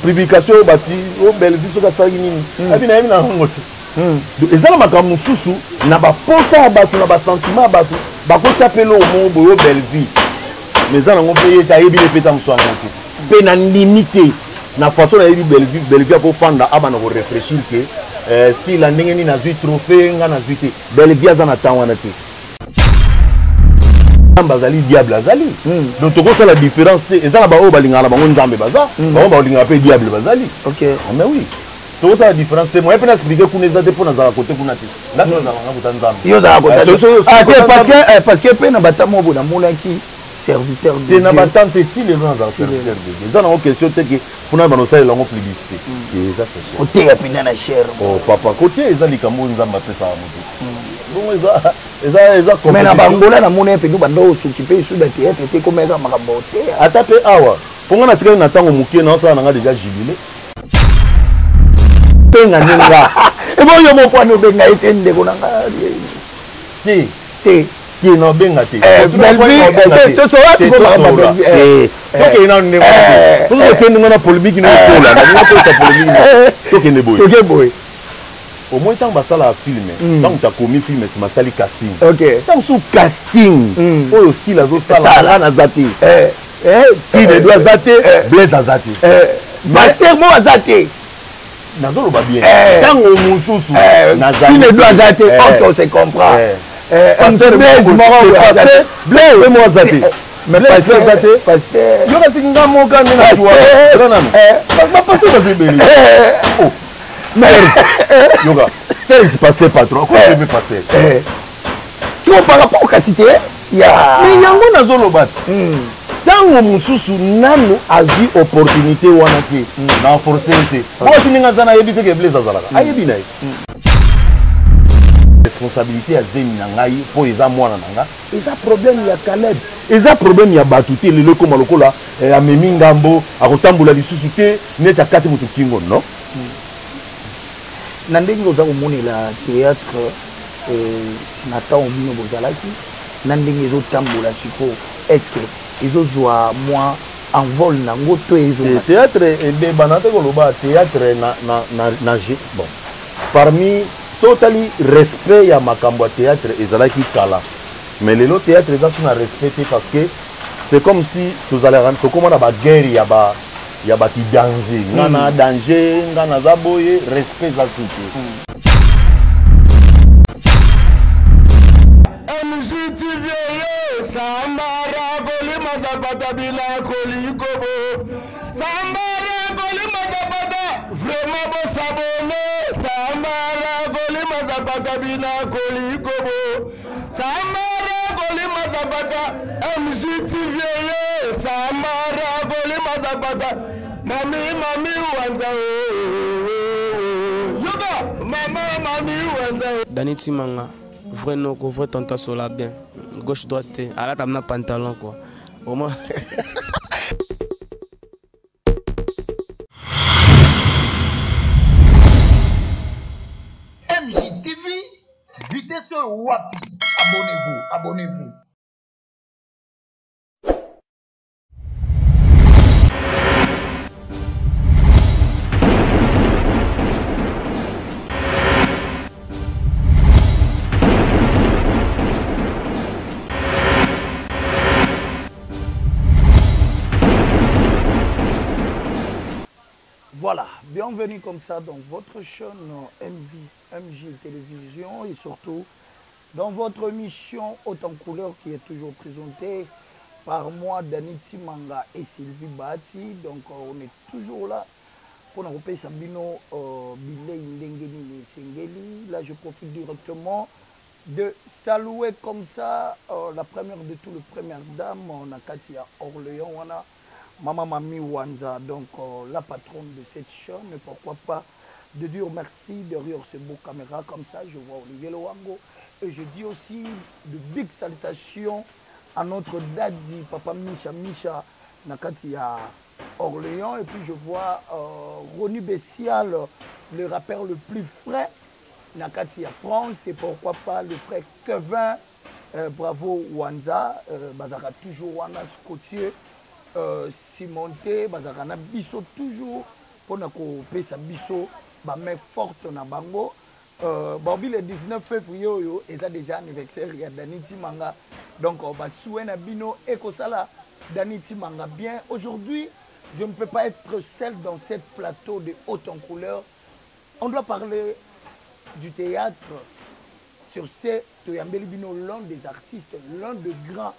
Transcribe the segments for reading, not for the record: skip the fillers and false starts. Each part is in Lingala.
Publication oyo bati o Bellevue soki asalaki nini hmm. Abi nayebi na yango te hmm. Eza na makambo mosusu na baposa ya bato na basentiment ya bato bakotya mpe eloko moko boye o Bellevue, mais eza nango mpe ye te, ayebi ye mpe ta mosu yango te mpe nandimi te. Na façon nayebi Bellevue, Bellevue akofanda abanda korefléchir ke eh, sila ndenge nini azwi trophée, nga nazwi te. Bellevue aza na temps wana te. Nzambe azali, diable azali hmm. Donc tokosala différence te. Eza na baoyo balingaka na bango Nzambe baza hmm. Bango balingaka mpe diable bazali ah, mais oui, tokosala différence te. Moyen mpe na explike kuna eza te mpo nazala kote kuna te. Nga so nazala nga kota Nzambe. Yo ozala kota ah, te, parce que mpe na batamo boye namonaki serviteur te na batante ti lelo nazala serviteur de Dieu. Eza nango question te ke kuna bana osalela yango publicité hmm. Eza question koteya mpenza na chere. Oh papa, koteya eza likambo oyo Nzambe apesaka motu hmm. Bongo eza eza eza mais na bangola namoni ye mpenza banda osuki mpe esu na théâtre te, komeka makambo oteya. Ata mpe awa mpo nga natikali na ntango moke, naosala na nga déjà jubilé. Benga nde nga eboyo mopwani obenga ye te, ndeko na nga. Te. Te. Te, na obenga te. Tokende nanu ndenge wana te. Tokende ngo na polémique no ekola nalinga tosa polémique. Tokende boye. Toke boye. Au moins ntango basalaka film, ntango takomi film, nsima asali casting. Ntango mosusu casting oyo Sila azosala, nga naza te, Tinedo aza te, Blaise aza te. Pasteur mo aza te. Nazoloba bien, ntango mosusu. Tinedo aza te, ok, on se comprend. Pasteur Blaise moko Blaise mo aza te. Mais pasteur aza te. Pasteur yo kasi nga moka nde na nanu bapasteur baza ebele. Yoka Serge, pasteur patron akomi pasteur. Siko par rapport kasi te ya mais yango nazoloba ti ntango mosusu nanu azwi opportunité wana te na force ye te. Mwasi ndenge aza, nayebi te ke Blaise azalaka, ayebi na ye responsabilité ya zemi na ngai mpo eza mwana na nga. Eza problème ya Caleb, eza problème ya bato te. Lelo ekóma lokola amemi ngambo, akotambola lisusu te neti akati moto kingo, non. Na ndenge oza komonela théâtre na ntango bino bozalaki, na ndenge ezotambola sikoyo, est ce que ezozwa mwa envol nango to ezonga? Théâtre ebebana te. Koloba théâtre na bon, parmi so otali respect ya makambo ya théâtre ezalaki kala, mais lelo théâtre eza so na respect te, parce que c'est comme si tozalaka tokóma na baguerre ya bakidanze. Nga na danger, nga naza boye, respect eza su te. MGTV Sambara kolima zapata bila kolikobo Sambara kolima zapata vraiment bosabone Sambara kolima zapata bila kolikobo Sambara kolima zapata MGTV Sambara kolima zapata Mami mami wanza oh, oh, oh. Yoka mama mami wanza. Dani Timanga, vrai noko, vrai tonton sola bien. Gauche droite te, alata na pantalon quoi. Au moins. MJTV, vitesse oyo wapi? Abonnez-vous, abonnez-vous. Voilà, bienvenue comme ça dans votre chaîne MJ, MJ Télévision et surtout dans votre émission Haute en couleur qui est toujours présentée par moi, Dani Timanga et Sylvie Bahati. Donc on est toujours là pour nous repérer bino bilei ndenge nini esengeli. Là, je profite directement de saluer comme ça la première de tout, le première dame, na kati ya Orléans wana, Maman Mami Wanza, donc la patronne de cette chaîne. Et pourquoi pas de dire merci derrière ces beaux caméras comme ça, je vois Olivier Loango. Et je dis aussi de big salutations à notre daddy, Papa Micha Micha, na kati ya Orléans. Et puis je vois Ronnie Bessial, le rappeur le plus frais, na kati ya France. Et pourquoi pas le frère Kevin, bravo Wanza, bazaka toujours wana, Scotier, Simonté, bazaka na biso toujours. mpona kopesa biso bamain forte na bango. Baobi le 19 février oyo eza déjà anniversaire ya Dani Timanga, donc basouhait na bino ekosala Dani Timanga bien. Aujourd'hui, je ne peux pas être seul dans cette plateau de haute en couleur. On doit parler du théâtre. Sur ce, toyambeli bino l'un des artistes, l'un des grands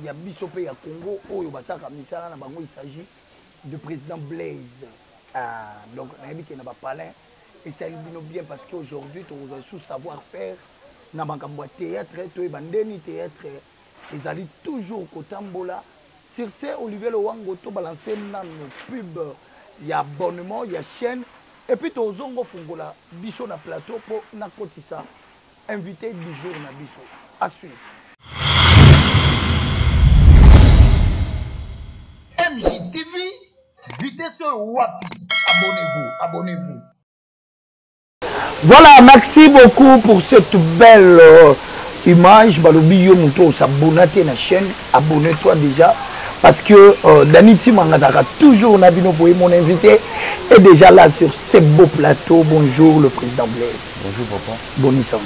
ya biso pe ya Congo oyo basaka misala na bango. Il s'agit du président Blaise. Ah, donc nayebi ke na bapalin esali bino bien, parce que aujourd'hui tokozwa sous savoir faire na makambo ya théâtre, toyeba ndeni théâtre ezali toujours kotambola. Sur ce, Olivier Lowango, tobalance nano pub ya abonnement ya chaîne et puis tozongo fungola biso na plateau mpo nakotisa invité du jour na biso. À suivre. MJTV, vitesse oyo wapi? Abonnez-vous, abonnez-vous. Voilà, merci beaucoup pour cette belle image. Balobi yo moto s'abonner à la chaîne, abonne-toi déjà parce que Dani Timanga toujours na bino pour mon invité est déjà là sur ce beau plateau. Bonjour le président Blaise. Bonjour papa. Bonne santé.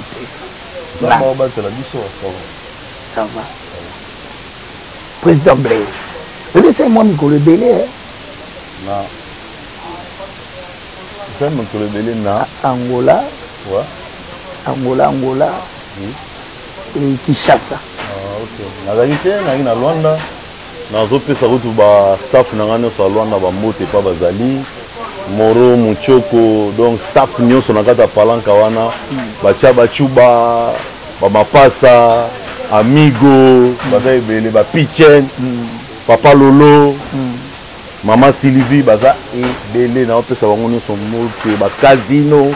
Ça va, ça va. Président Blaise. Laissez-moi mikolo ebele, hein? Na. Ça mikolo ebele na Angola. Ouais. Angola, Angola. Oui. Et Kinshasa. Ah, OK. Nazali te, nazali na Luanda. Nazopesa kutu ba staff na nga nyonso ya Luanda ba mbote pa bazali. Moro, Muchoko, donc staff nyonso na kati ya palanka wana. Batia bachuba, ba mapasa, amigo, baza ebele, ba Pichen, Papa Lolo, Mama Sylvie, baza ebele, na opesa bango nyonso mbote, ba casino,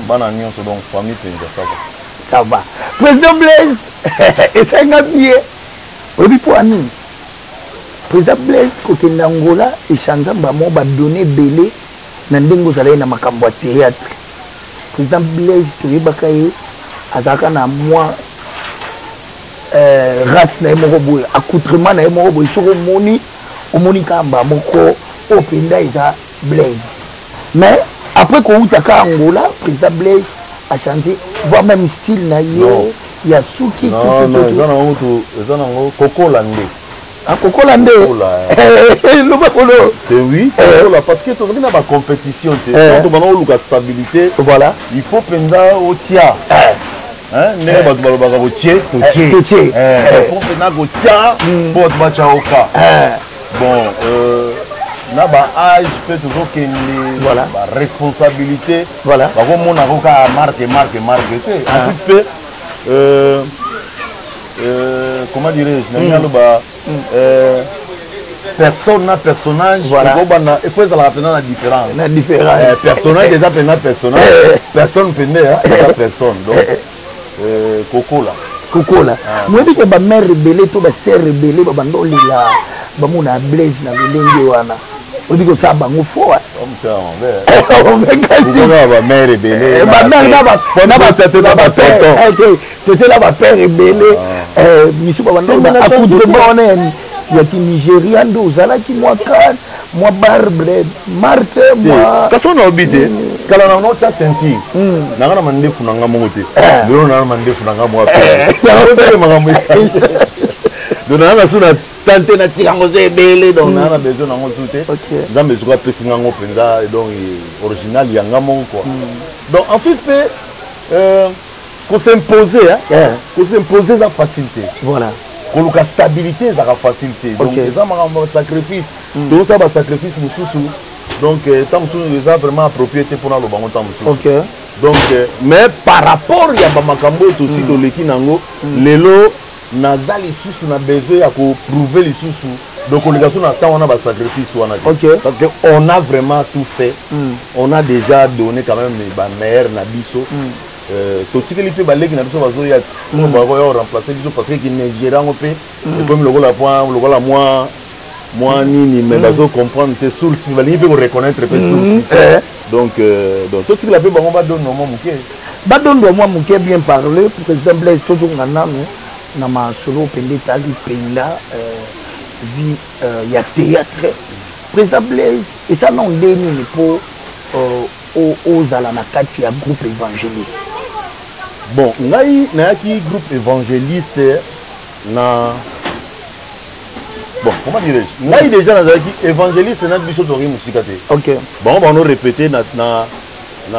bana nyonso, donc famille penza, ça va. Ça va. Président Blaise, esenga bien. Oyebi mpo ya nini? Président Blaise kokende Angola echanza mbamo badonné ebele na ndenge ozalaki na makambo ya théâtre. Président Blaise toyebaka ye azalaka na mwa race na ye moko boye, accoutrement na ye moko boye, soki omoni omoni kamba moko oyo mpenza eza Blaise. Mais après kouta ka Angola, président Blaise a changé, voire même style na ye ya suki. Non, non, eza nango kutu, eza nango kokola nde. Ah, kokola nde. Loba kolo. Te oui, kokola parce que tozalaki na bacompétition te. Quand tobanda koluka stabilité, voilà, il faut mpenza otia. Ndenge bato balobaka kotie, totie. Totie. Il faut mpenza kotia mpo bato batya oka. Bon, na ba âge mpe tozokende, voilà, ba responsabilité, voilà, bakomonaka kaka marque marque marque te. Ensuite mpe comment dirais-je, nalingi aloba personne na personnage, ekobanda il faut ezalaka mpenza na différence. Na différence. Personnage eza mpenza personnage, personne mpende eza personne, donc kokola. Kokola. Moyebi ke bamare ebele to basere ebele babanda olela bamona Blaise na lolenge wana, oyebi kosala bango fo. Bamare ebele, totiela bapere ebele misu babanda accoutrement wana ya kinigéria nde ozalaki mwa crâne, mwa barbe marte, mwa kasi oyo nayobi te kala na notya teinture nanga na mandefu na nga moko te, lelo naa na mandefu na nga moko te, makambo donc nanga na su na tante natika yango so ebele, donc nanga na besoin nango su te. Nzambe soki apesi nga yango mpenza, donc original ya nga moko quoi. Donc ensuite mpe kos'imposer, kos'imposer eza facile te. Voilà. Koluka stabilité ezalaka facile te, donc eza makambo ya sacrifice, tozosala basacrifice mosusu, donc ntango mosusu eza vraiment approprié te mpona aloba ngo ntango mosusu. Donc mais par rapport ya bamakambo oyo tosi toleki nango lelo, naza lisusu na besoin ya koprouver lisusu, donc koleka so na temps wana basacrifice wana te, parce que on a vraiment tout fait, on a déjà donné quand même bameilleur na biso. Totikeli mpe baleki na biso bazoya ti bakoya koremplace biso, parce que kinigéria yango mpe ekomi lokola point, lokola mwa mwa nini, mais bazocomprendre te source, balingi mpe koreconnaître mpe source, donc totikela mpe bango badondwa mwa moke. Badondwa mwa moke, bien parlé, président Blaise. Tozonga nanu na masolo mpenza etali mpenza vie ya théâtre. Président Blaise, eza nao nde nini mpo ozala na kati ya groupe évangéliste? Bon, ngai nayaki groupe évangéliste na, bon, comment dirais-je, ngai déjà nazalaki évangéliste na biso, tozalaki mosika te. Bango bano répété na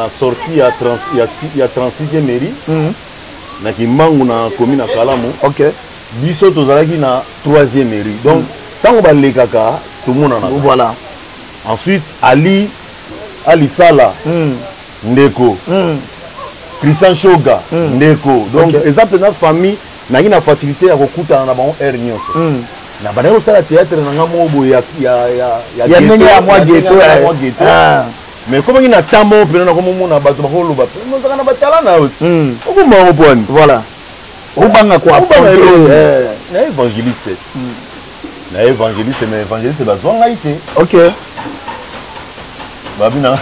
sortie ya 36e mairie na Kimbangu, na komi na Kalamu. Biso tozalaki na 3e mairie, donc ntango balekaka, tomonanaka. Ensuite Ali Alisala, ndeko Christian Shoga, ndeko. Donc eza mpenza famille. Nayaki na facilité ya kokutana na bango heure nyonso. Na bandaki kosala théâtre na nga moko boye ya ndenge ya mwa ghetto. Ya ghetto. Mais komaki na temps moko mpena nakomomona bato bakoloba, ozalaka na batala na yo ti okombango pwani. Voilà, obanga koaffronter. Na évangéliste, na évangéliste, mais évangéliste bazwa ngai te. Babi na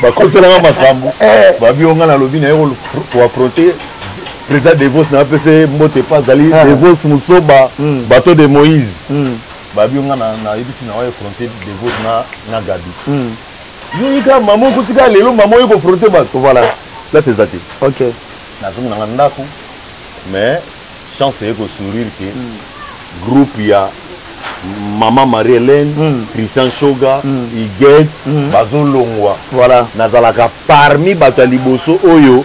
bakoselanga makambo, babi o ngai nalobi naye koaffronter président Devos, na apesa mbote epa azali, Devos Mosoba, bateau de Moïse. Babi o ngai nayebisi na oaffronter Devos na Gabi. Yoyi kaka mama okutika lelo, mama oyo koaffronter bato. Place eza te. Nazongi nanga ndako, mais chance eye kosourire ke groupe ya mama Marie Hélène, Christian Shoga, Iget bazolongwa. Nazalaka parmi bato ya liboso oyo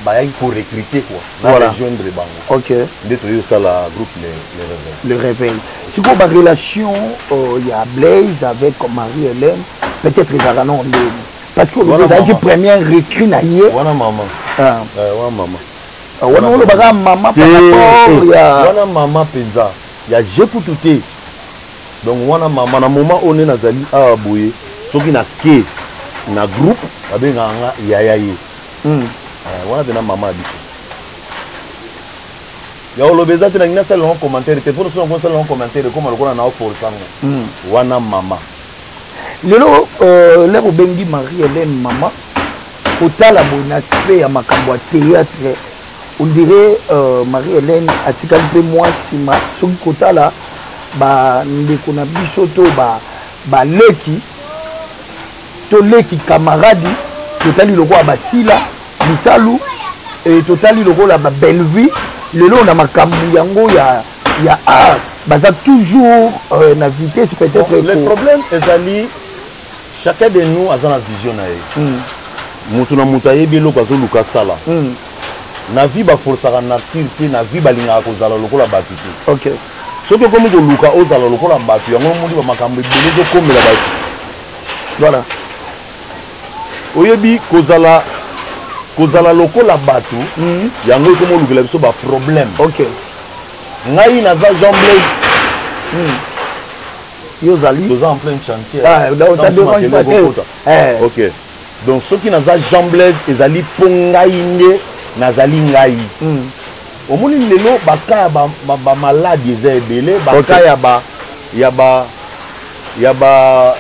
bayaki korecruter quoi, na rejoindre bango. Nde toyei kosala groupe Le Réveil. Le Réveil. Sikoyo barelation ya Blaise avec Marie Hélène, peut-être ezalaka nao ndeni, parce que ezalaki première recrue na ye. Wana mama. Wana mama. Wana olobaka mama par rapport ya wana mama mpenza ya je kutu te. Donc wana mama na moment oyo nde nazali awa boye, soki na ke na groupe, babengaka nga yaya ye. Wana mpena mama ya biso ya koloba eza te. Nangi nasala yango commentaire te, mpona soki nakosala yango commentaire, ekoma lokola na oforce yango. Wana mama. Lelo lere obengi Marie Hélène mama, kotala boye na aspect ya makambo ya théâtre, on dirait Marie Hélène atikali mpe mwa nsima. Soki kotala bandeko na biso to baleki to leki camarade, totali lokola basila bisalu, totali lokola babellevue, lelo na makambo yango ya art baza toujours na vitesse peut-être. Bon, le problème ezali, chacun de nous aza na vision na ye. Moto na moto ayebi eloko azoluka asala. Na vie, baforsaka nature te. Na vie, balingaka kozala lokola bato te. Soki okomi koluka ozala lokola bato, yango omoni bamakambo ebele ezokomela bato. Oyebi, kozala lokola bato, yango ekomi olukela biso baproblème. Ngai naza Jean Blaise. Yo ozali Toza en plein chantier. Ah, donc, ça dérange pas te. Ok, donc soki naza Jean Blaise, ezali mpo ngai nde nazali ngai. Omoni lelo baka ya bamaladi eza ebele, baka ya ba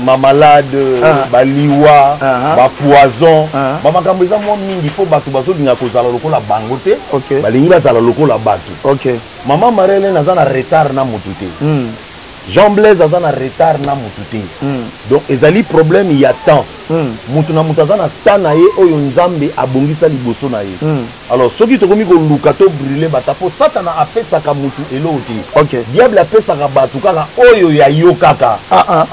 mamalade, baliwa, bapoison, bamakambo eza mwa mingi, mpo bato bazolinga kozala lokola bango te. Balingi bazala lokola bato. Mama Marie Hélène aza na retard na motu te. Jean Blaise aza na retard na motu te. Donc ezali problème ya temps. Motu na motu aza na temps na ye oyo Nzambe abongisa liboso na ye. Alors soki tokomi koluka to brûler bato, mpo Satana apesaka motu eloko te. Diable apesaka bato kaka oyo ya yo kaka.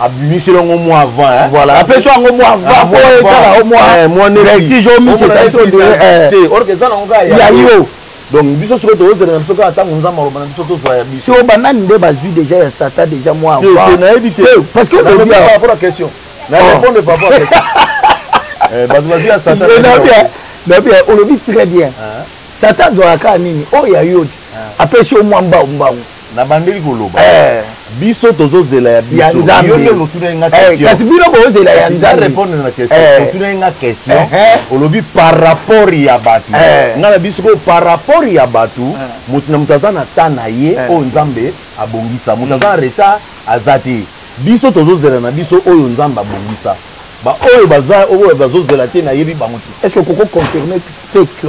Abimiseli yango mwa avant, hein? Voilà, apesi yango mwa avant po esala o mwa vertige, te or eza nango kaka ya yo. Donc biso sikoyo tozozela na biso kaka ntango Nzambe aloba na biso, tozwa ya biso. Siko banani nde bazwi déjà ya Satan déjà mwa avant? Nayebi te. Parce que par rapport à question na répondre, par rapport à question, bato bazwi ya Satan. Nayebi, olobi très bien. Satan azwaka kaka nini oyo ya yo ti apesi yo mwa mbau mbau. Nabandeli koloba, biso tozozela ya biso. Nzambe. Kasi bino bozela ya Nzambe. Répondre na question. Otuna nga question, olobi par rapport ya bato. Nga na biso ko par rapport ya bato, moto na moto aza na temps na ye oyo Nzambe abongisa. Moto aza na retard aza te. Biso tozozela na biso oyo Nzambe abongisa. Baoyo baza oyo bazozela te, nayebi bango te. Est ce que koko confirme te que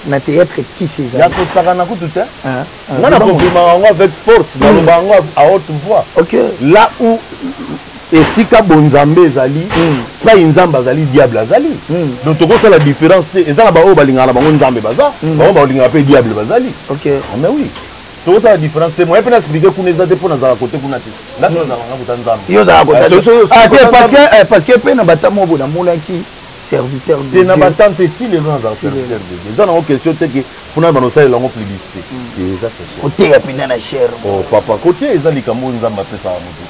Na théâtre kisi ezali ya kosakana kutu te. Nga na confirmaka yango avec force, naloba yango à haute voix. Là où esika bonzambe ezali, pai Nzambe azali, diable azali. Donc tokosala différence te. Eza na baoyo balingaka na bango Nzambe, baza bango balingaka mpe diable bazali. Mais oui, tokosala différence te. Moyen mpe na expliquer kuna eza te, mpo nazala kote kuna te. Nga so nazalaka kota Nzambe. Yo ozalaka kota te, parce que mpe na batamo boye namonaki serviteur de te na batante ti lelo nazala serviteur de Dieu. Eza nango question te ke mpona bana osalela yango publicité, eza question. Koteya mpenza na chere. Oh papa, koteya eza likambo oyo Nzambe apesaka motu.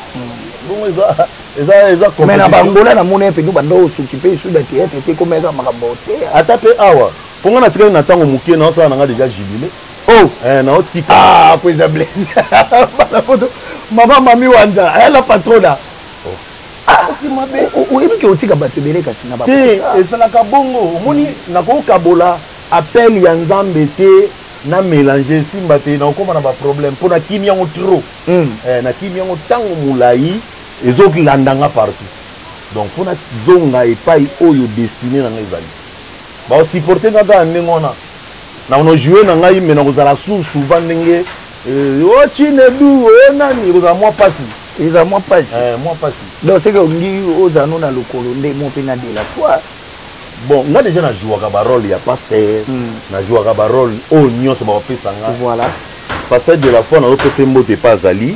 Bongo eza Mais na bangola namoni mpe banda osuki mpe esu na théâtre te, komeka makambo oteya. Ata mpe awa, mpo nga natikali na ntango moke, naosala na nga déjà jubilé. Oh. Naotika. Ah, président Blaise, bana poto, mama mami wanza aya patrona. Parce que mabe oyebi ke otika bato ebele, kasi na te ezalaka bongo. Omoni, nakokabola appel ya Nzambe te na mélange, esimba te, nakokóma na baproblème mpo nakimi yango trop. Nakimi yango ntango molai, ezolanda nga partout. Donc mpo nazonga epai oyo destinée na ngai ezali, baosupporte nga kaka ndenge wana. Nakono joue na ngai, me nakozala souvent ndenge o Chinedu o nani, ekozala mwa mpasi. Eza mwa mpasi. Mwa mpasi. Donc seke olingi ozala no na lokolo nde mo mpe na de la foi. Bon, nga déjà najouaka barole ya pasteur, najouaka barole oyo nyonso bakopesa nga. Pasteur de la foi, nazopesa ye mbote epa azali.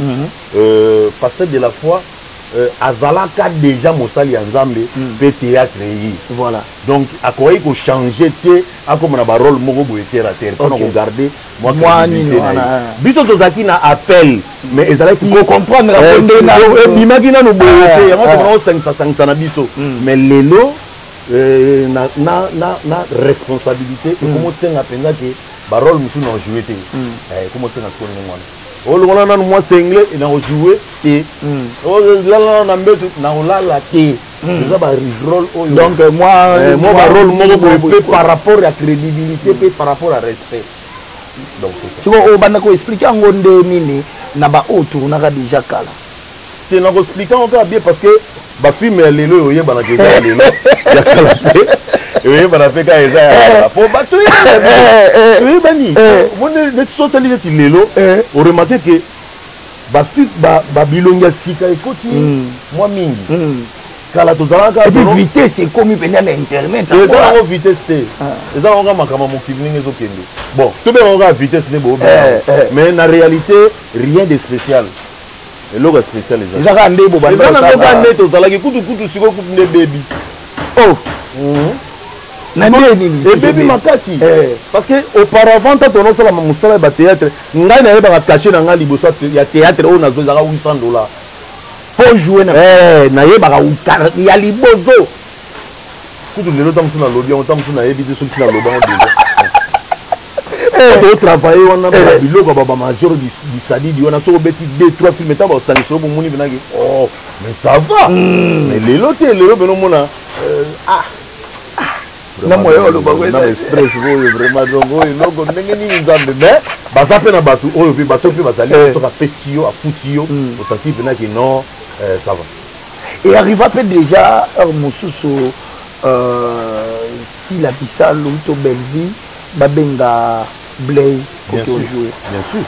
Pasteur de la foi azalaka déjà mosali ya Nzambe mpe théâtre ye. Donc akoki kochange te, akoma na barole moko boye terre à terre mpona kogarde mwa crédibilité na ye. Biso tozalaki na appel, mais ezalaki kocomprendre ebimaki nano boye te. Yango tokona kosangisa-sangisa na biso. Mais lelo na responsabilité ekomosenga mpenza ke barole mosusu na ojoue te. Ekomosenga sikoyo ndenge wana, olongola nanu mwa sengle, na ojoue te, olala nanu na mbeto, na olala te. Eza barole oyo. Donc moi mwa barole moko boye mpe par rapport ya crédibilité mpe par rapport ya respect. Donc c'est ça. Sikoyo obanda koexpliquer yango nde nini na baoyo tournaka déjà kala? Te, na koexpliquer yango kaka bien, parce que bafilm ya lelo oyo oyebanaka eza ya lelo, ya kala te oyebana mpe kaka eza ya kala, po bato toyebani. Neti so otali neti lelo, oremarquer ke babilongi ya sika ekoti mwa mingi. Kala tozalaka Et puis vitesse ekomi mpenza na internet. Eza nango vitesse te, eza nango kaka makambo ya mokili ndenge ezokende. Bon, tobenga kaka vitesse nde bobenga, mais na réalité rien de spécial, eloko ya spécial eza. Eza kaka nde eza nango kaka nde tozalaki kutu kutu. Sikoyo kutu nde bebi. Oh, na nde nini? Ebebi makasi, parce que auparavant ta tonosalama mosala ya bathéâtre, ngai nayebaka cachet na ngai liboso ya théâtre oyo nazwa ezalaka 800 $. Mpo joue na Nayebaka ya liboso kutu. Lelo ta mosusu nalobi yango, ta mosusu nayebi te soki si naloba yango déjà. Totravaille wana biloko ya bamajor bisadidi wana, soki obeti 2 3 film, eta basangisa yo, bomoni mpenaki, oh mais ça va. Mais lelo te, lelo pene omona ah Na moyen oloba. Na stress oyo vraiment. Donc oyo eloko ndenge nini Nzambe, mais baza mpe na bato oyo mpe bato mpe bazali, soki apesi yo, afuti yo, osanti mpenaki non, ça va. Et arriva mpe déjà heure mosusu Sila Bisalu to Bellevie babenga Blaise koki ojoue? Bien sûr.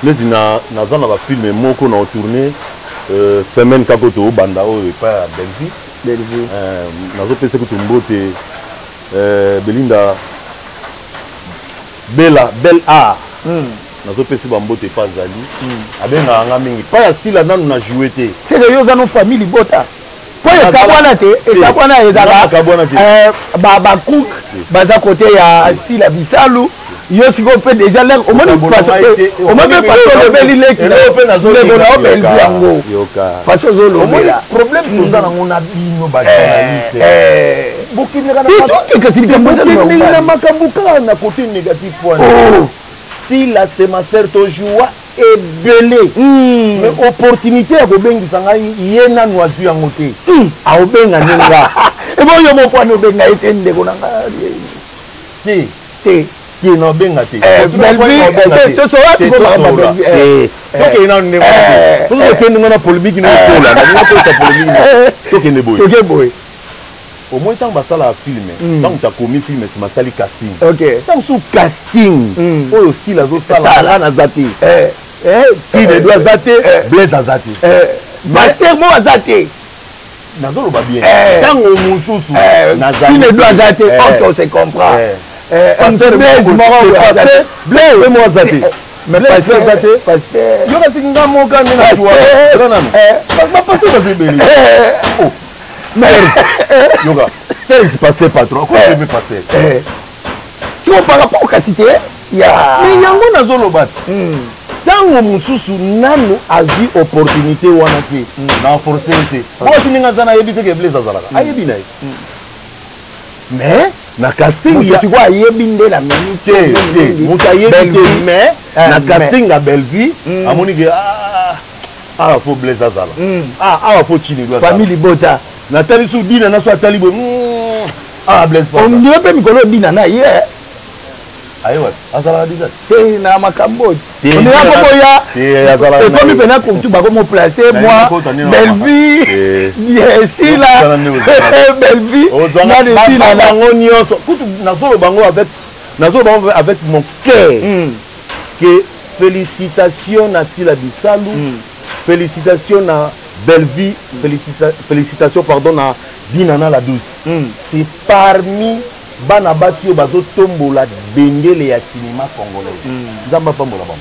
Neti naza na bafilm moko na otourne semaine kaka oyo toobanda oyo epai ya Bellevie. Bellevie. Nazopesa kutu mbote, Belinda Bela Bel Art. Nazopesi bambote epa azali. Abengaka nga mingi. Pa ya Sila nanu na joue te. Seke yo oza no famille libota, po ekabwana te, ekabwana ezalaka bacook baza kote ya Sila Bisalu. Yo sikoyo mpe déjà lere omoni, omoni mpe façon olobeli leki ndeko na yo Bellevue, yango façon ozolobela. Problème toza nango na bino bajournaliste, bokendeka na makambo kaka na côté négatif wana. Sila, c'est ma sœur, tojoua ebele, mais opportunité ya kobengisa ngai ye nanu azwi yango te. Aobenga nde nga. Ebo yo moko wana obenga ye te, ndeko na ngai? Te. Te. Te, na obenga te. Tokende nanu ndenge tokende ngo na polémique no ekola, nalinga tosa polémique, tokende boye. Toke boye. Omoni, ntango basalaka film, ntango takomi film, nsima asali casting. Ok. Ntango mosusu casting oyo Sila azosala, Sala. nga naza te, Eh, Tinedo aza te, Blaise aza te, pasteur mo aza te. Nazoloba bien. Eh. Ntango mosusu nazali Tinedo aza te. Eh. Ok, on se comprend. Eh. Pasteur Blaise moko boye aza te. Blaise mpe mo aza te. Mais Blaise pasteur aza te. Pasteur. Yo kasi nga moka nde Pasteur. nano. Eh. Bapasteur baza ebele. Eh, Oh. Serge, yoka, Serge, pasteur patron akomi pasteur. Eh. Siko par rapport kasi te ya Mais yango nazoloba ti, ntango mosusu nanu azwi opportunité wana te, na force ye te. Mwasi ndenge aza, nayebi te ke Blaise azalaka, ayebi na ye, mais na casting Moto sikoyo ayebi nde na minute. Te te, moto ayebi te, mais na casting ya Bellevue amoni ke ah, awa faut Blaise azala, ah, awa faut Chinedu azala. Famille libota. Natali su Dina na so atali boye, ah, Blaise pasa. Ondire mpe mikolo odina na ye. Aye wapi? Azalaka déjà. Te, na makambo Te, ondira Dina koboya. Te, azalaka na Ekomi ye. mpena kutu bakomoplace Na ye moi moko tani na Bellevue. Eh. Sila. Ozwanga nde ozwanga. Bellevue Ozwanga na Sila. basala bango nyonso kutu. Nazoloba bango avec, nazoloba bango avec mon cœur que félicitation na Sila Bisalu, félicitation na Bellevue, félicitation, pardon, na Dinana la douce. C'est parmi bana basi oyo bazotombola bendele ya cinéma congolais. Nzambe apambola bango.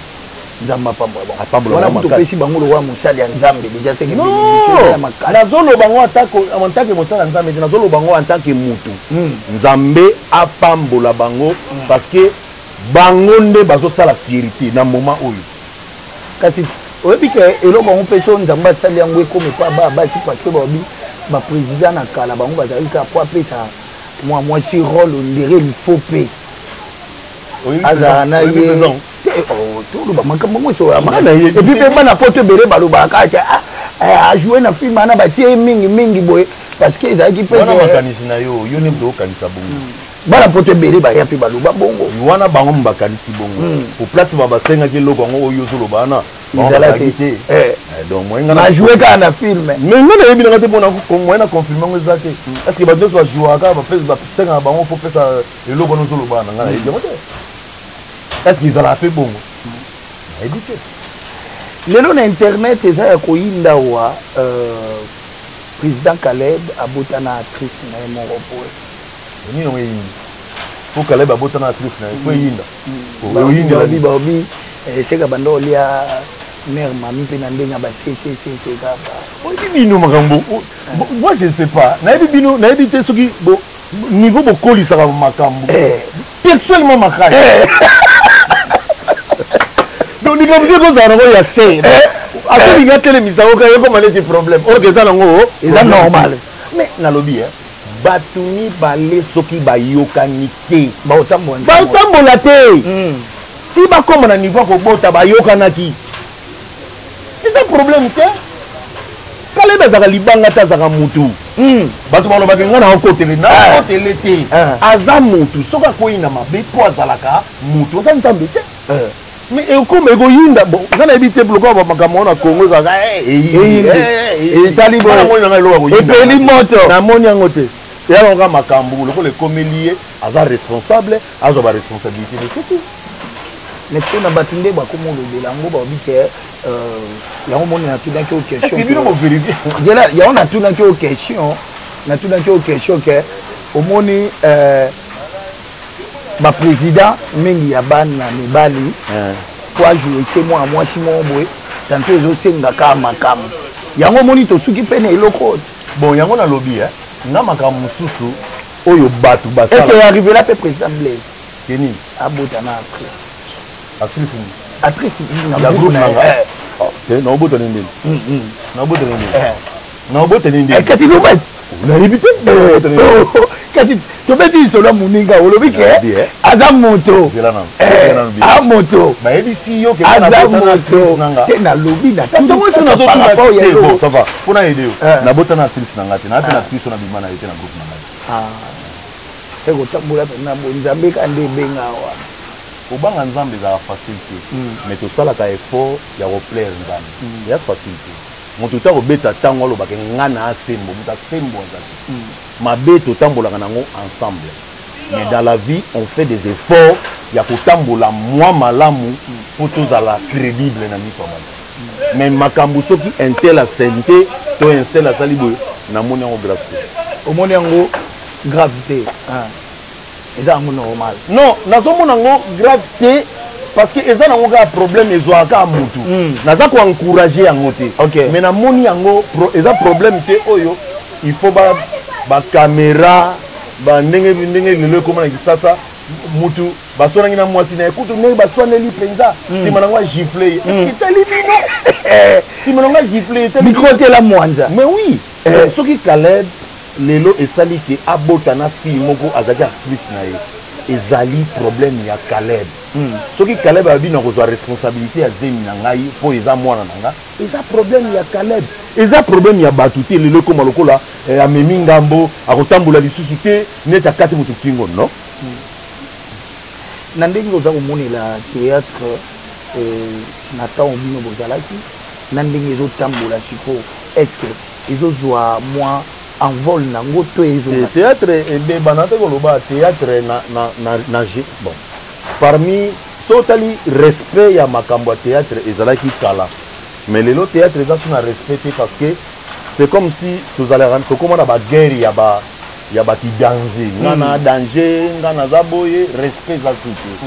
Nzambe apambola bango. Apambola Wana bango kutu makasi. opesi bango lokola mosali ya Nzambe déjà, seke bénédiction ya Non, makasi. nazoloba ngo en tant que mosala ya Nzambe te, nazoloba ngo en tant que mutu. Nzambe apambola bango, parce que bango nde bazosala fierté na moment oyo. Kasi oyebi ke eloko yango mpe so Nzambe asali yango, ekoma epa baya basi, parce que babi baprésident na kala, bango bazalaki kaka po apesa mwa mwasi rôle, ondire il faut mpe azala na ye te. Oh, toloba makambo yango esolama. Nga nayebi Et puis te. mpe bana poto ebele balobaka kaka ajoue na film wana, batie ye mingi mingi boye, parce que ezalaki mpe Wana makanisi na yo, yo nde moto okanisa bongo. Bana poto ebele baya mpe baloba bongo. Wana bango mo bakanisi bongo. Po place basengaki eloko yango oyo ozoloba wana, bango Ezala bazalaki te. te. Eh. Eh, donc moyen nga Ajoue kaka na film. Mais nga nayebi nanga te mpona moyen na confirme yango eza te. Est ce que bato nyonso bajouaka basengaka bango faut pesa eloko wana ozoloba wana? Nga nayebi yango te. Est ce que ezalaka mpe bongo? Nayebi te. Lelo na internet eza ya koyinda wa président Caleb abota na actrice na ye moko boye. Nini yango eyindi po Caleb abota na actrice na ye po eyinda? Oyindela? Babi babi eseka banda olia mare mami mpe na ndenge ya ba cccc kaka. Oyebi bino makambo moi je ne sais pas, nayebi bino, nayebi te soki niveau bokolisaka makambo textuellement makasi. Donc likambo soki kozala nango ya se, asolingi atelemisa ngo kaka, ekoma neti problème, or que eza nango Eza problème. normal. Mais nalobi bato mibale soki bayokani te, Baotambola. Baotambola te. Ti bakóma na niveau ya kobota, bayokanaki, eza problème te. Kalebe azalaka libanga te, azalaka mutu. Bato balobaki ngai nakotele, nakotele te. Aza mutu, soki akwei na mabe mpo azalaka mutu, aza Nzambe te. Mais ekoma ekoyinda. Bon, nga nayebi te, lokola bamakambo wana na Congo ezalaka Eyindi. Esali boye. namoni nanga eloko ya koyinda. Epeli moto. Namoni yango te. Eya kaka makambo lokola ekomeli ye, aza responsable, azwa baresponsabilité, mais c'est tout. Mais sikoyo na bato nde bakoma olobela yango, baobi ke yango moni natunaki o Est ce que bino question. boverifie? Nzela yango natunaki o question, natunaki o question ke omoni baprésident mingi ya bana mibali po ajoue se mwana mwasi moko boye, tanto ezosenga kaka makambo yango, omoni tosuki mpe na eloko ti. Bon, yango nalobi nga makambo mosusu oyo bato Est ce basala. que arrivela mpe président Blaise Keni? Abota na actrice. Actrice nini? Actrice na Ya groupe groupe na na nga? ye. Te, naobotani ndeni? Naobotani ndeni? Naobotani ndeni? Kasi loba. Nayebi te, naobotani ndeni? Kasi tobeti lisolo ya moninga, olobi ke Nayebi, eh. aza moto. Zela nanu. Eh, Zela nanu bien. a moto. Bayebisi yo ke Aza nabotana actrice moto na nga? Te, nalobi na Kasi yango esi nazotuna par rapport ya te. eloko. Bon, ça va, mpona aide yo. Eh. Nabotana actrice na nga te, naa mpe na actrice oyo nabima na ye te na groupe na ngai. Se kotambola mpena bo Nzambe ka nde ebenga wana. Kobanga Nzambe ezalaka facile te, mais tosalaka effort ya koplaire Nzambe, eya facile te. Moto ta kobeta ntango alobaka nga na asembo, moto asembo aza te. Mabe totambolaka nango ensemble. Mais dans la vie, on fait des efforts ya kotambola mwa malamu mpo tozala crédible na miso ya bato. Mais makambo soki un tel asente to un tel asali boye, namoni yango grave te. Omoni yango grave te? Eza yango normal? Non, nazomona yango grave te parce que eza nango kaka problème ezwaka kaka mutu. Naza koencourage yango te. Mais namoni yango eza problème te oyo il faut bacaméra ba ndenge ndenge lelo ekóma na Kisasa, mutu baswanaki na mwasi na ye kutu ndenge baswaneli mpenza, nsima nango agifle ye. Est-ce etali bino? Nsima nango agifle ye. Micro tela mwanza. Mais oui, soki Caleb lelo esali ke abota na fille moko azalaki actrice na ye, ezali problème ya Caleb. Soki Caleb alobi na kozwa responsabilité ya zemi na ngai mpo eza mwana na nga, eza problème ya Caleb, eza problème ya bato te. Lelo ekóma lokola amemi ngambo, akotambola lisusu te neti akati moto kingo, non. Na ndenge oza komonela théâtre na ntango bino bozalaki, na ndenge ezotambola sikoyo, est ce que ezozwa mwa envol nango to ezonga? Théâtre ebebana te. Koloba théâtre na bon, parmi so otali respect ya makambo ya théâtre ezalaki kala, mais lelo théâtre eza so na respect te, parce que c'est comme si tozalaka tokóma na baguerre ya bakidanze, nga na danger, nga naza boye, respect eza su te.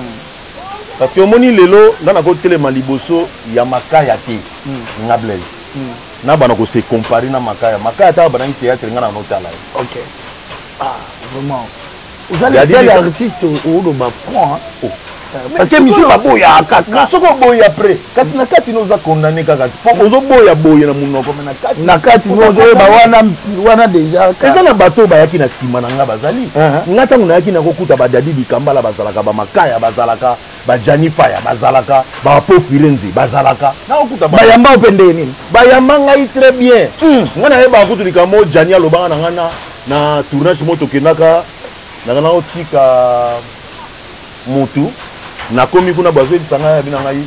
Parce que omoni lelo nga nakotelema liboso ya Makaya te, nga Blaise na bana kose comparer na Makaya. Makaya ata banaki théâtre, nga na notala ye. Ok, ah vraiment, oza le seul artiste oloba franc, oh. Parce que misu baboya kaka. Soki oboyi après, kasi na kati no oza condamné kaka po ozoboya boye na monoko, mais na kati na kati no ozoyeba wana wana déjà. Eza na bato oyo bayaki na nsima na nga, bazali nga ntango nayaki nakokuta badadi Dikambala bazalaka, bamakaya bazalaka, bajani Faya bazalaka, bapo Firenze bazalaka, nakokuta. Bayamba mpe ndenge nini? Bayamba ngai très bien. Nga nayebaka kutu likambo Jani alobanga na nga na tournage mo tokendaka nanga naotika mutu, nakomi kuna, bazoyebisa ngai, abi na ngai,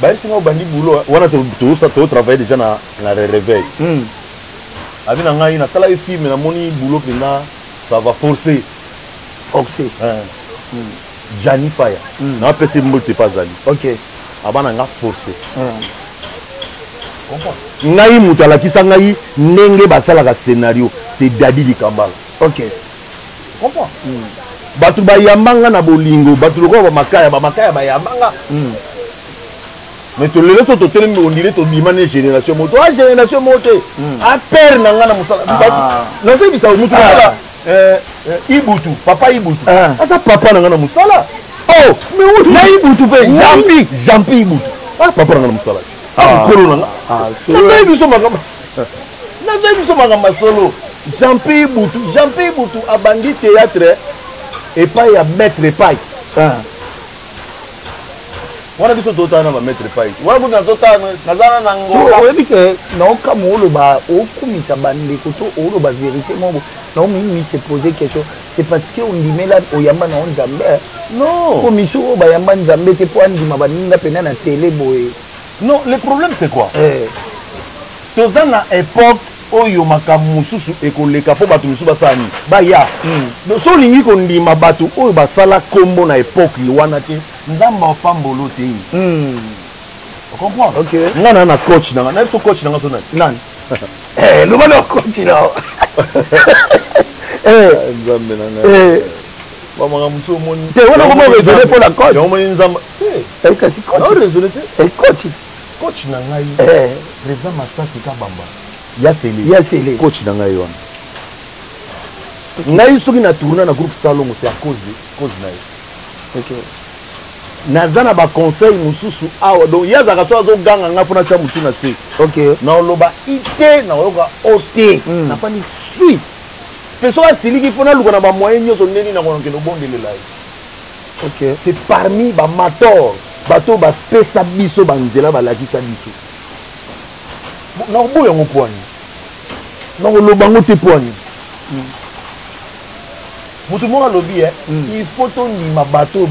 bayebisi ngai obandi boulot wana, totravaille déjà na réveil. Abi na ngai natala ye film, namoni boulot mpenza, ça va forcer. Forcer. Jani Faya, napesi mbote mpe azali. Aba na nga forcer. Ngai moto alakisa ngai ndenge basalaka scénario, c'est Dadi Dikambala. Comprend? Bato bayamba nga na bolingo, bato lokola bamakaya, bamakaya bayamba nga. Mais tolelo so totelemi, ondire tobima ne génération moto a génération moko te, apere na nga na mosala. Nazoyebisa motu lokola Ibutu, papa Ibutu aza papa na nga na mosala. Oh, na Ibutu mpe Jampi. Jampi Ibutu, ah, papa na nga na mosala, mokolo na nga. Nazoyebi biso makambo, nazoyebi biso makambo ya solo. Jampi Ibutu, Jampi Ibutu abandi théâtre epai ya maître epai wana. Biso totala na bamaître epai wana kutu nazotala, nazala na Ngola. Oyebi ke naokama oloba, okumisa bandeko to oloba vérité moko, naomimi se poser question, c'est parce que ondimela oyamba na yo Nzambe? Non. Po misu oyo bayamba Nzambe te mpo andima baninga mpena na tele boye. Non, le problème c'est quoi? Toza na époque oyo makambo mosusu ekoleka mpo bato mosusu basala nini, baya. Donc so olingi kondima bato oyo basala nkombo na époque wana te, Nzambe apambolo te. Ocomprendre? Nga na coach nanga, na biso coach nanga so nani? Nani? Loba na coach na. Nzambe na ngai, bamakambo mosusu omoni. Te, wana koma raisonne mpo na coach. Omoni Nzambe. Kasi coach raisonne te. Coach. Coach na ngai, président Masasi Kabamba ya Sele. Ya Sele. Coach na ngai wana. Ngai soki na tourna na groupe Salongo, c'est à cause de cause na ye. Naza na baconseil mosusu awa, donc ye azalaka so azoganga ngai fona tia motu na se. Naoloba i te, naoyoka o te, nafandi sui mpe soki asiliki mpo naluka na bamoyen nyonso ndeni nakokende obondelela ye. C'est parmi bamator, bato bapesa biso banzela, balakisa biso. Nakoboya yango pwani, nakoloba yango te pwani. Moto moko alobi il faut tondima bato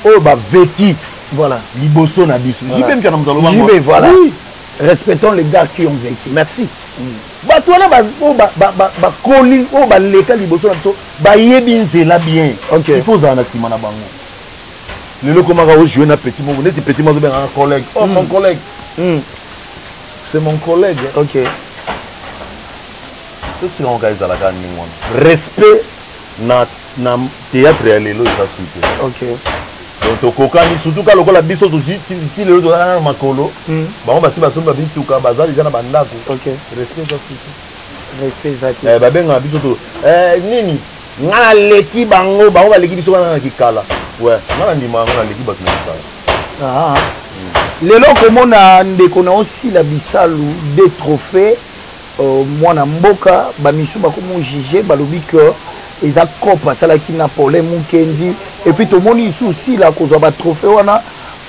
oyo baveki voilà liboso na biso. JB Mpiana moto aloba. JB, voilà. Oui. Respectons les gars qui ont vécu. Merci. Bato wana oyo bakoli, oyo baleka liboso na biso, bayebi nzela bien. Il faut ozala na nsima na bango. Lelo komaka ojoue na petit moko neti petit moko azobengaka collègue. Oh, mon collègue, c'est mon collègue. Totika ngo kaka, ezalaka ndenge wana. Respect na théâtre ya lelo eza su te. Donc tokokani surtout ka lokola biso tozwi ti lelo tozalaka na makolo, bango basi basombi babituka, baza deja na bandako. Respect eza su te. Respect eza te. Babengaka biso to nini, nga naleki bango, bango baleki biso wana na kikala. We nga na ndima yango, naleki bato na kikala. Ah. Lelo komona ndeko na osila bisalu de trophée, mwana mboka, bamisu bakomi juge, balobi que eza cope asalaki na Paulin Mukendi. Et puis tomoni lisusu osila kozwa batrophée wana,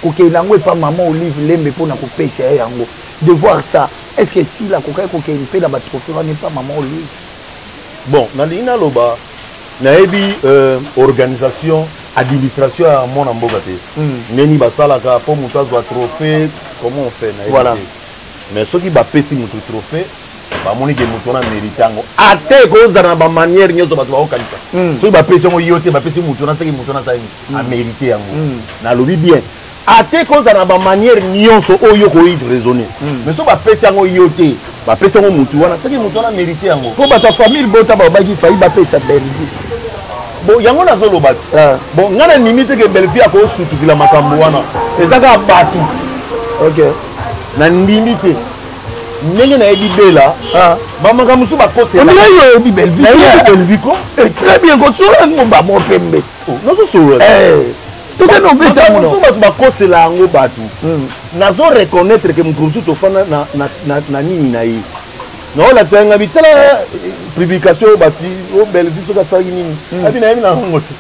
kokende yango epa mama Olive Lembe mpona kopesa ye yango. De voir ça, est ce que sila akokaki kokende mpe na batrophée wana epa mama Olive? Bon, nalingi naloba, nayebi organisation, administration ya mwana mboka te, ndeni basalaka mpo moto azwa trophée, comment on fait, nayebi te. Mais soki bapesi moto trophée, bamoni ke moto wana mérite yango, ata ekozala na bamanière nyonso bato bakokanisa. Soki bapesi yango yo te, bapesi moto wana, soki moto wana asali amérite yango. Nalobi bien, ata ekozala na bamanière nyonso oyo koyi raisonner, mais soki bapesi yango yo te, bapesi yango motu wana, soki motu wana mérite yango. Mpo bato ya famille bota balobaki fai bapesa Bellevue. Bon, yango nazoloba te. Bon, ngai nandimi te ke Bellevue akosutukila makambo wana, eza kaka bato. Nandimi te, ndenge nayebi Bela, bamakambo mosusu bakosela. Yo oyebi Bellevue? Nayebi Bellevue ko. Très bien, kosola yango bamo pembe. Nazosolola. Tokende obeta. Mosusu bato bakosela yango bato. Nazo reconnaître ke moto mosusu tofanda na nini na ye, naolakisa nga bitala publication oyo bati o Bellevue soki asalaki nini, abi nayebi na yango te.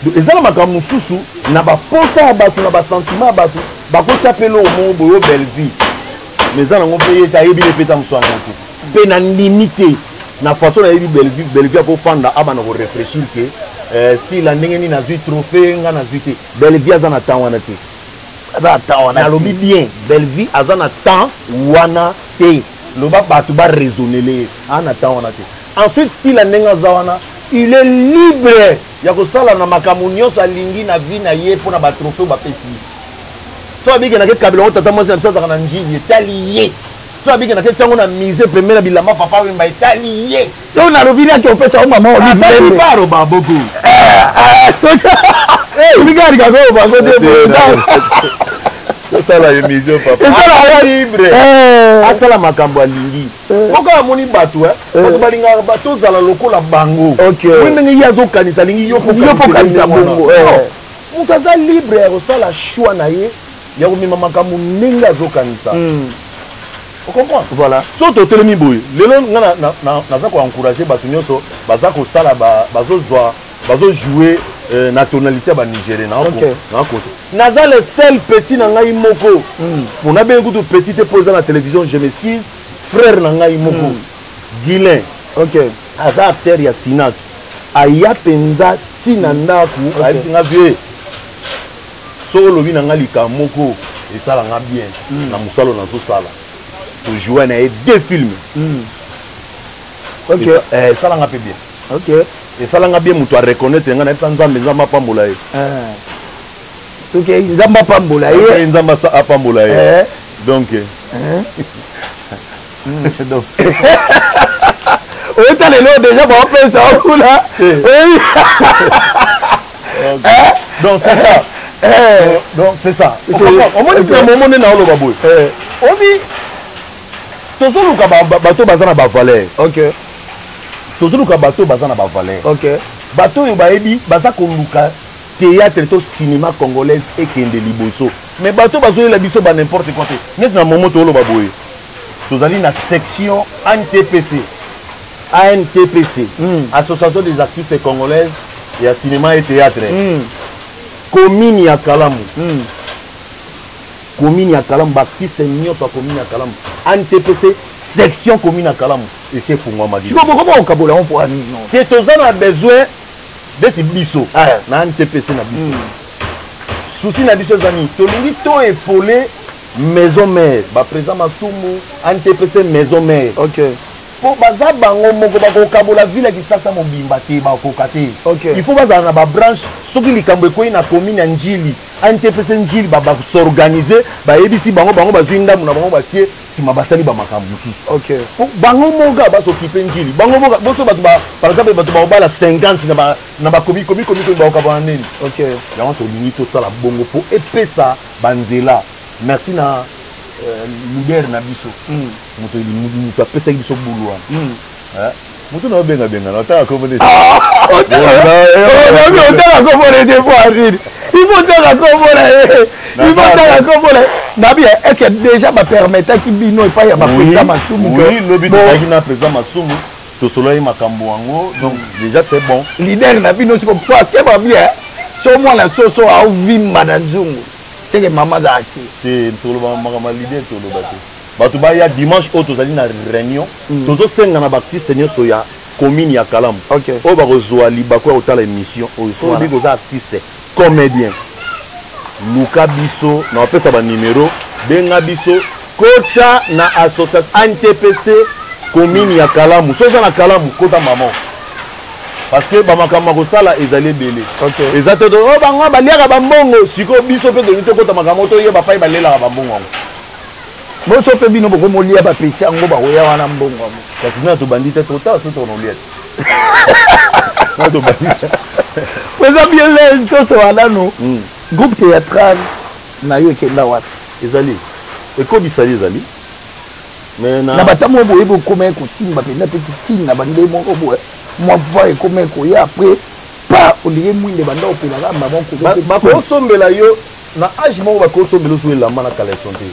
Donc eza na makambo mosusu na baposa ya bato, na basentiment ya bato, bakotia mpe eloko moko boye o Bellevue, mais eza nango mpe ye te, ayebi ne mpe ta mosu yango te. Mpe nandimi te na façon nayebi Bellevue, Bellevue akofanda abanda korefléchir ke sila ndenge nini azwi trophée, nga nazwi te. Bellevue aza na temps wana te. Aza na temps wana? Nalobi bien, Bellevue aza na temps wana te. Loba bato baraisonnele ye, aza na temps wana te. Ensuite, sila ndenge aza wana, il est libre ya kosala na makambo nyonso alingi na vie na ye. Mpona batrophée oyo bapesi ye, so abikenaki kabila ngo, tata mwasi na biso azalaka na njili, etali ye. So abikenaki tiango na musée pembe na bilamba Papa Wemba, etali ye. So nalobi naki opesa o mama Olive. Paro babogo. Olingalika bango te. Tosala émission, papa libre asala makambo alingi. Moko amoni bato, bato balingaka tozala lokola bango. Oyi ndenge ye azokanisa, alingi yo pokanisa bongo. Moto aza libre ya kosala choix na ye, ya komema makambo ndenge azokanisa. Ocomprendre? Voilà. So totelemi boye lelo, nga naza koencourage bato nyonso baza kosala, bazozwa, bazojoue na tonalité ya banigérien. Naza le seul petit na ngai moko, po nabengi kutu petit te mpo eza na télévision, je m'excuse, frère na ngai moko Guilin, aza acteur ya Sinac, aya mpenza ntina ndako, ayebisi nga: "Vieux, soki olobi na nga likambo moko, esalanga bien na mosala nazosala." Tojoue na ye deux films. Esalanga mpe bien. Esalanga bien, moto areconnaître nga, nayebisa Nzambe, Nzambe apambola ye. Soki Nzambe apambola ye. Nzambe apambola ye. Donc oyeta lelo déjà baopesa okuna. Donc c'est ça, donc c'est ça. Omoni na momo nde naoloba boye, obi tozoluka bato baza na bavaleur. Tozoluka bato baza na bavaleur, bato oyo bayebi baza koluka théâtre to cinéma congolaise ekende liboso. Mais bato bazoyela biso ba n'importe quoi te. Neti na momo tooloba boye, tozali na section ANTPC, ANTPC, Association des artistes congolaises ya cinéma et théâtre, commune ya Kalamu. Commune ya Kalamu, baartiste nyonso ya commune ya Kalamu, ANTPC section commune ya Kalamu esi efungwamaki. Sikoyo bokoma kokabola yango mpo ani? Te, toza na besoin neti biso na ANTPC na biso. Souci na biso eza nini? Tolingi to épauler. Maison mère, baprésident Masumu, ANTPC maison mère. Po baza bango moko bakokabola ville ya Kisasa mobimba te, bakoka te. Il faut bazala na babranche. Soki likambo ekwei na commune ya Njili, ANTPC Njili bas'organiser, bayebisi bango, bango bazwi ndambo na bango, batie nsima, basali bamakambo mosusu. Po bango moko basokipe Njili, bango moko boso bato par exemple bato bakobala 50 na bakomi komi komi komi, bakokabwana nini? Yango tolingi tosala bongo mpo epesa banzela. Merci na leader na biso, moto moto apesaki biso bulu wana. Moto na obengabenga na otala kombo nde. Otala kombo na ye po arine, il faut otala kombo na ye, il faut otala kombo na ye. Nabi, est ce que déjà bapermettaki bino epai ya baprésident Masumu? Oui, lobi tozalaki na président Masumu, tosololaki makambo yango, donc déjà c'est bon. Leader na bino siko, parce que babien so mwana soso aovimba na nzungu, seke mama aza asi. Te, toloba makambo ya leader, toloba te. Bato baya dimanche oyo, tozali na réunion. Tozosenga na baartiste nyonso ya commune ya Kalamu oyo bakozwa libaku ya kotala émission oyo, soki oyebi koza artiste comédien, luka biso na bapesa banimero, benga biso, kota na association ANTPT commune ya Kalamu. So oza na Kalamu, kota mama, parce que bamakambo ya kosala ezali ebele. Eza te oyo bango baliaka bambongo. Sikoyo biso mpe tolingi tokota makambo, toyeba pai balelaka bambongo yango. Boso mpe bino bokomolia bapeti yango, bakoya wana mbongo yango. Kasi ntina tobandi te, totala so tokonolia te, na tobandi te. Eza bien, tosoka nano. Groupe théâtral na yo ekenda wapi? Ezali ekobisali, ezali. Mais na batango oyo boyebi okoma kosimba mpenza mpe kikini na bande moko boye, mwa voi ekoma koya, après pa olingi mwinde banda opelaka mama. Bakosombela yo na age moko, bakosombela oso elamba na caleçon te.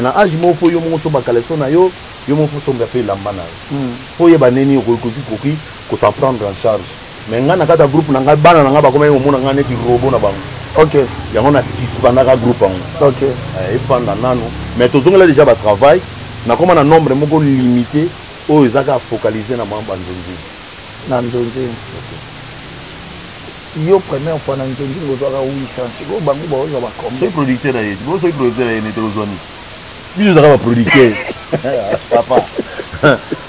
Na age moko, faut yo moko osomba caleçon na yo, yo moko faut osombela mpe elamba na yo, faut oyeba neni okoki koki kos'en prendre en charge. Mais ngai na kati ya groupe na ngai, bana na ngai bakomaki komona ngai neti robot na bango. Yango na suspendaka groupe yango. Efanda nano, mais tozongela déjà batravail. Nakoma na nombre moko limité oyo eza kaka focalisé na mwa banzonzi. Na nzonzi yo, première fois na nzonzi ozwaka 800, sikoyo bango baozwa bakombe. Soki producteur na ye, bo soki producteur na ye nete ozwa nini? Biso ezalaka baproducteur, papa.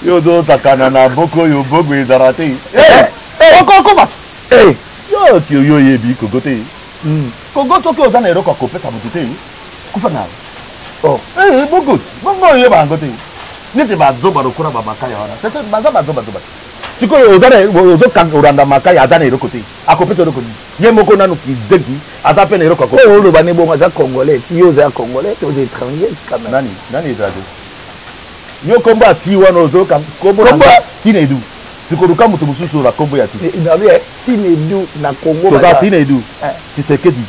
Yo ozotakana na mboka oyo, mbongo ezala te. Okokufa yo, yo oyebi kogo te. Kogo soki oza na eloko akopesa motu te, kufa na bongo bongo, oyeba yango te. Neti bazoba lokola bamakaya wana, baza bazobazoba. Sikoyo ozolanda makaya, aza na eloko te, akopesa eloko nini? Ye moko nanu kizeki, aza mpe na eloko. Oyo oloba ne bongo, aza congolais ti yo oza congolais te, oza étranger quand même. Nani nani étranger? Yo kombo ati wana, ozoka kombo Tina Edu, sikoluka moto mosusu na kombo ya ti. Tina Edu na Congo. Toza Tina Edu, Tisekedi,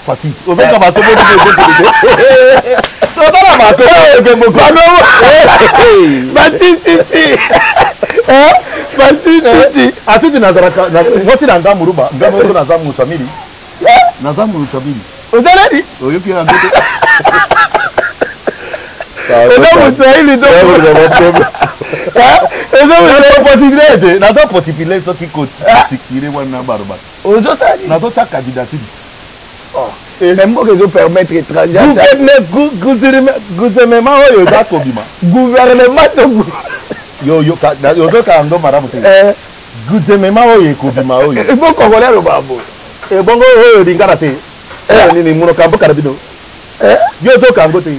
Fati, ozoka bato toza na bato. Batititi, batititi. Asiti nazalaka mwasi na nga moluba, nga moko naza mosamili, naza mosamili. Oza nani? Oyoki yango te? Oza moswahili? Eza te, naza postule soki kotikile wana baloba. Ozosala nini? Nazotia candidature. Mais mboka ezopermettre étranger? Gouvernement oyo eza kobima. Gouvernement to? Ozoka yango malamu te. Gouvernement oyo ekobima oyo. Bo congolais alobaka boye. Ebongo oyo olingana te nini? Monoko ya mboka na bino, yo ozoka yango te,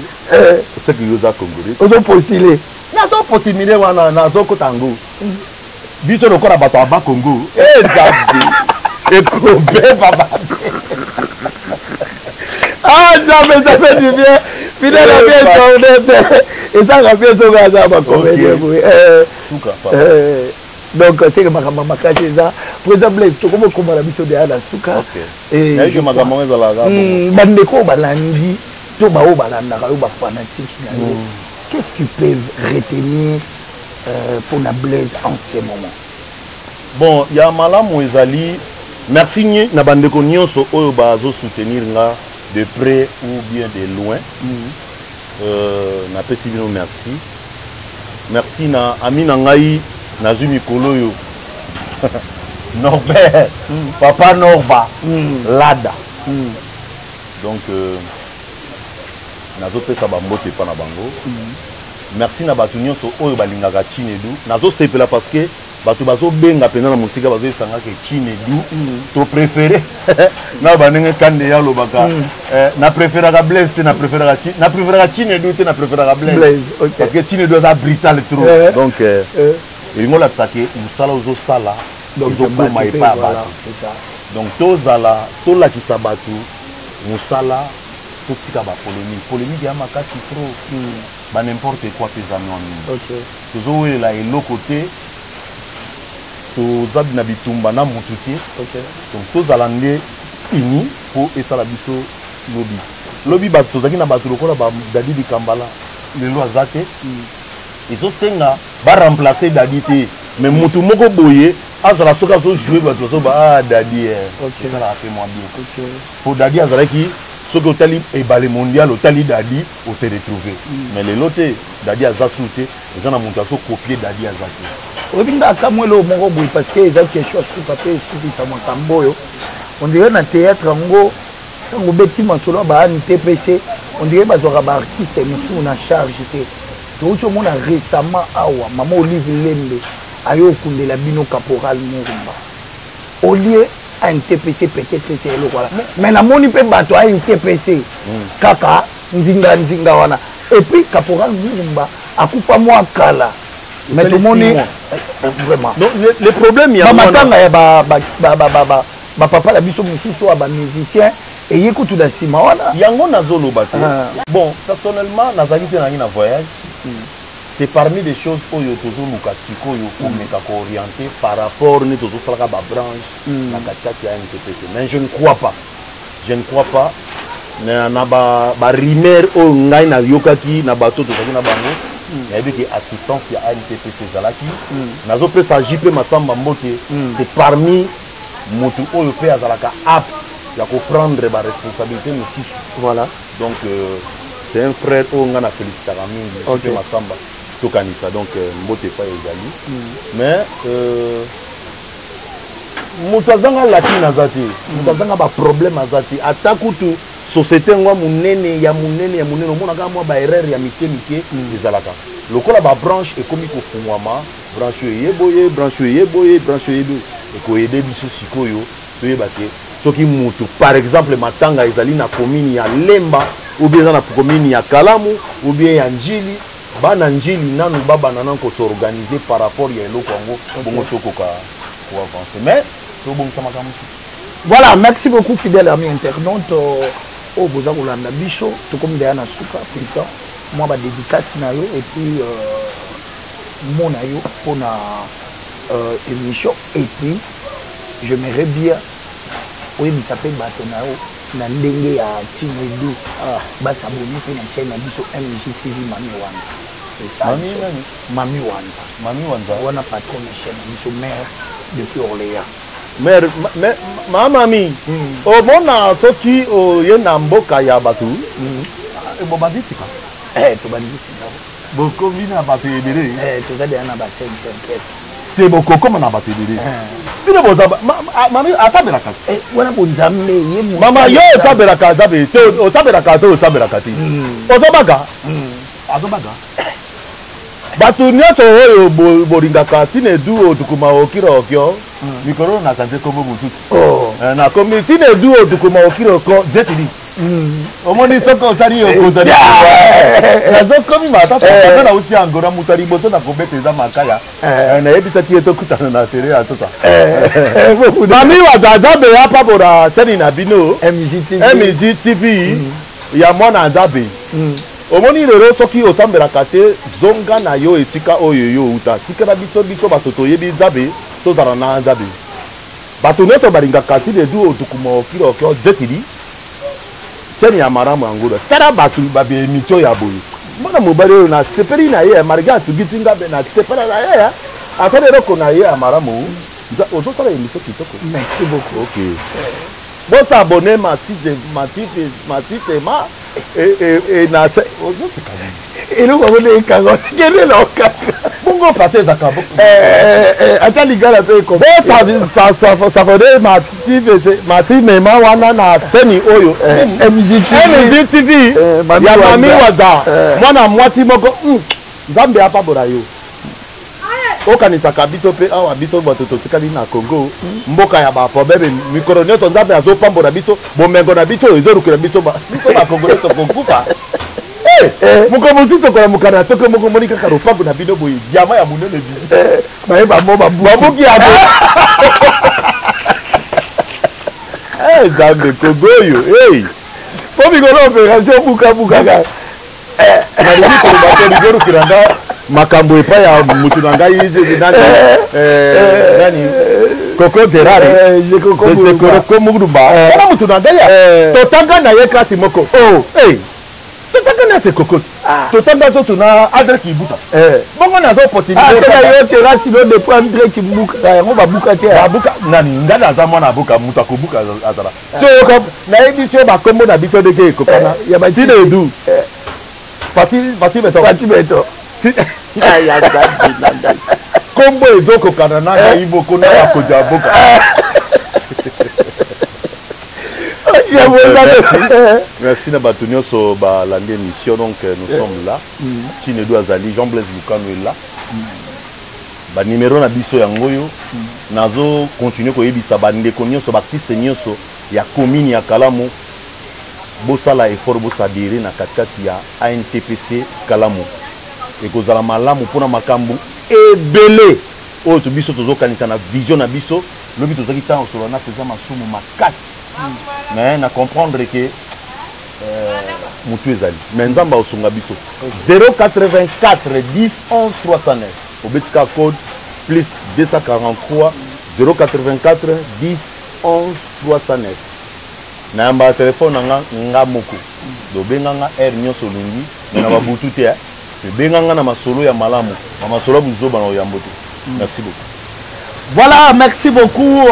soki yo oza congolais. Ozopostule? Nazopostule wana, nazokota yango. Biso lokola bato ya Bakongo, Nzambe, ekobeba mabe. Ah Nzambe, ça fait du bien, fidèle à bien internet, ezalaka bien soki aza bacomédien boye. Donc seke makambo makasi eza. Président Blaise, tokomi okoma na biso deya na suka. Bandeko oyo balandi to baoyo balandaka yo, bafanatique na yo, qu'est-ce qu'ils peuvent retenir mpona Blaise en ce moment? Bon, ya malamu ezali, merci nye na bandeko nyonso oyo bazosoutenir nga de près ou bien de loin. Napesi bino merci. Merci na ami na ngai nazwi mikolo oyo, Norbert, papa Norba, Lada. Donc Nazopesa bambote epa na bango. Merci na bato nyonso oyo balingaka Chinedu. Nazosepela parce que bato bazobenga mpenza na mosika, bazoyebisa nga ke Chinedu to préféré na bandenge kande ya alobaka. Na préféraka Blaise te, na préféraka Chinedu te, na préféraka Blaise. Blaise, ok. Parce que Chinedu aza brutal trop. Donc elingi olakisa ke mosala ozosala Donc, ezokoma bato mpe, epai ya voilà, bato. C'est ça. Donc tozala, tolakisa bato mosala, totika bapolémique. Polémique ya makasi trop, ba n'importe quoi mpe eza mwa mingi. Tozowelela eloko te, toza na bitumba na motu te. Donc tozala nde uni mpo esala biso lobi lobi. Bato tozalaki na bato lokola badadi Dikambala, lelo aza te. Ezosenga baremplace Dadi te, mais motu moko boye azala, soki azojoue, bato bazoba: "Ah, Dadi." Esalaka mpe mwa bien. Po Dadi azalaki, soki otali ebale mondial, otali Dadi, ose retrouve. Mais lelo te, Dadi aza su te, eza na moto azokopie Dadi aza te. Oyebi nga akamwa eloko moko boye, parce que eza question ya suka mpe esukisa makambo oyo. On dirait na théâtre yango, ntango obeti masolo ya baani TPC, on dirait bazwaka baartiste mosusu na charge te. Touti omona récemment awa mama Olive Lembe aye okundela bino caporal Murumba au lieu ANTPC. Peut-être c'est eloko wana, mais namoni mpe bato ya ANTPC kaka nzinga nzinga wana. Et puis caporal Murumba akufa mwa kala, mais Esali tomoni 6 mois. Vraiment. Donc le problème ya bamatanga ya bapapa na biso mosusu ya bamusicien eye kutu na nsima wana. Yango nazoloba te. Ah. Bon, personnellement nazalaki te, nangi na voyage. C'est parmi des choses oyo tozoluka sikoyo komeka koorienter par rapport nde tozosalaka babranche na katikati ya NTPC. Mais je ne crois pas, je ne crois pas na barumeur oyo ngai nayokaki na bato tozalaki na bango. Nayebi ke assistance ya ANTPC ezalaki. Nazopesa JP Masamba mbote, c'est parmi motu oyo mpe azalaka apte ya koprendre baresponsabilité mosusu. Donc c'est un frère oyo ngai na félicitaka mingi. JP Masamba, tokanisa. Donc mbote epai ezali. Mais moto azanga latine aza te, moto azanga baproblème aza te. Ata kutu société yango ya monene, ya monene, ya monene, omonaka mwa baerreur ya mike mike ezalaka. Lokola babranche ekomi kofungwama, branche oyo eye boye, branche oyo eye boye, branche oyo eye boye, ekoyede biso sikoyo toyeba ke soki mutu, par exemple, matanga ezali na commune ya Lemba ou bien eza na commune ya Kalamu ou bien ya Njili, bana Njili nanu babanda nanu kos'organiser par rapport ya eloko yango, bongo tokoka koavance. Mais tobongisa makambo mosusu. Voilà, merci beaucoup, fidèle ami internaute oyo boza kolanda biso. Tokomi deya na suka. Président, mwa badédicace na yo et puis mot na yo mpona émission. Et puis j'aimerais bien oyebisa mpe bato na yo na ndenge ya Chinedu basaboni mpe na chaîne na biso MGTV. Mami Wanza. Mami nani? Mami Wanza. Mami Wanza. Wana patron na chaîne na biso, mare depuis Orléans. Mare, mamami, omona soki oye na mboka ya bato, bobandi tika. Tobandi sika. Bokomi na bato ebele. Toza deya na ba 5 Te, bokokoma na bato ebele. Bino boza mami asambelaka te. Wana bonzambe ye. Mama, yo osambelaka Nzambe te? Osambelaka te? Osambelaka te? Ozobaka, azobaka. Bato nyonso oyo bolingaka ntina edu otukuma okira okio mikolo nakanzi kombo mosusu. Nakomi ntina edu otukuma okira oko zetili. Omoni soki osali okozali, nazokomi matata. Nauti Angola, moto ya liboso na kobeta eza makaya. Nayebisaki ye tokutana na tele ya tota. Mami waza, Nzambe apambola seni na bino MG TV ya mwana Nzambe. Omoni lelo, soki osambelaka te, zonga na yo esika oyo yo outa. Tikela biso, biso bato toyebi Nzambe, tozala na Nzambe. Bato nyonso balingaka ntina edu otukuma okilo okio zetili seni ya malamu yango. Tala bato babemission ya boye. Mwana mobali oyo nasepeli na ye, malgré atugisi nga, nasepela na ye, asali eloko na ye ya malamu. Ozosala émission kitoko. Merci beaucoup. Ok, bosabone matite matite matite ma na ozotika. Eloko yango nde ekanga, kende na okanga. Bongo. Bongo français ezalaka ata lingala mpe ekosafode matimema wana na seni oyo mgtv ya mami waza mwana mwasi moko Nzambe apambola yo. Okanisaka biso mpe awa biso bato totikali na Congo, mboka ya ba problème mikolo nyonso. Nzambe azopambola biso, bomengo na biso ezolukela biso biso ba Congolais tokokufa. Mokolo mosusu okolamuka na toko moko, omoni kaka lopango na bino boye, diama ya monene bi baye bango babuki yango. Nzambe, Congo oyo. Po mikolo opération bukabuka kaka. Nalingi koloba te, lizolukela nga makambo epai ya motu na ngai nani, nani, Koko Gerard Koko Mulumba wana, motu na ngai totanga na ye klasi moko. Totanga na se kokoti, totanga nzoto na Andre Kibuta. Bongo naza opportunité. Yo terrasse no depuis Andre Kibuka yango babuka te. Babuka nani? Ngai naza mwana abuka, moto akobuka azala so yoka. Nayebi so bakombo na biso ndenge ekokana. Tina edu Fati, Fati Beto. Fati Beto. Kombo ezokokana na ngai moko na bakonzi ya mboka. Merci na bato nyonso balandi émission. Donc nous sommes là, Chinedu azali, Jean Blaise Lukano est là. Banimero na biso yango oyo. Nazo continue koyebisa bandeko nyonso, baartiste nyonso ya commune ya Kalamu, bosala effort, bosadere na katikati ya ANTPC Kalamu. Ekozala malamu mpona makambo ebele oyo to biso tozokanisa na vision na biso. Lobi tozwaki ntango kosolola na président Masumu makasi, mais na comprendre ke motu ezali, mais Nzambe akosunga biso. 084 10 11 309, obeti kaka code plus 243 084 10 11 309. Nayambaka telefone na nga nga moko. Obenga nga heure nyonso olingi, me na babutu te. Ebenga nga na masolo ya malamu, bamasolo ya buzoba na oyambo te. Merci beaucoup. Voilà, merci beaucoup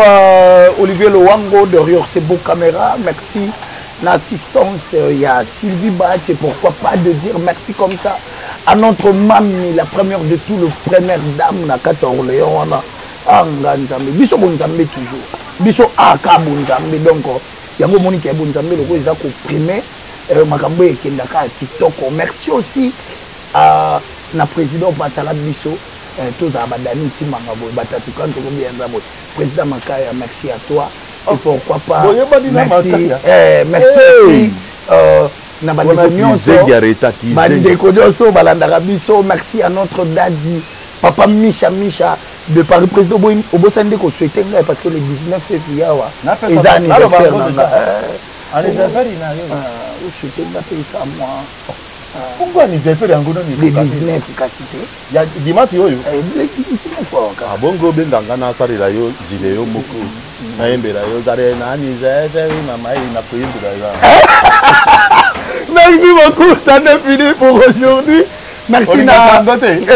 Olivier Lowango derrière ces beaux caméras. Merci l'assistance, il y a Sylvie Bat et pourquoi pas de dire merci comme ça à notre mamie, la première de tout, le première dame, na kati ya Orléans wana. Anga Nzambe, biso bonzambe toujours. Biso aka bonzambe, donc yango moni ke bonzambe loko eza ko primer makambo ekendaka ya kitoko. Merci aussi à na président Pasala biso, tozala badani timanga boye batatu kan tokobiya nzambe. Président Makaya, merci à toi. Et pourquoi pas merci, merci aussi na bandeko nyonso, bandeko nyonso balandaka biso. Merci à notre daddy papa Misha Misha de Paris. Président, obosani nde kosouhaite ngai parce que le 19 février awa eza anniversaire na nga. Osouhaite nga mpe esa mwa. Pourquoi anniversaire yango nani? Le 19 kasi te. Ya dimanche oyo? Le 19 awa kaka. Bongo obenganga, nasalela yo zile yo moko, nayembela yo zale na anniversaire mama ye, nakoyembela yo. Merci beaucoup, ça est fini pour aujourd'hui. Merci na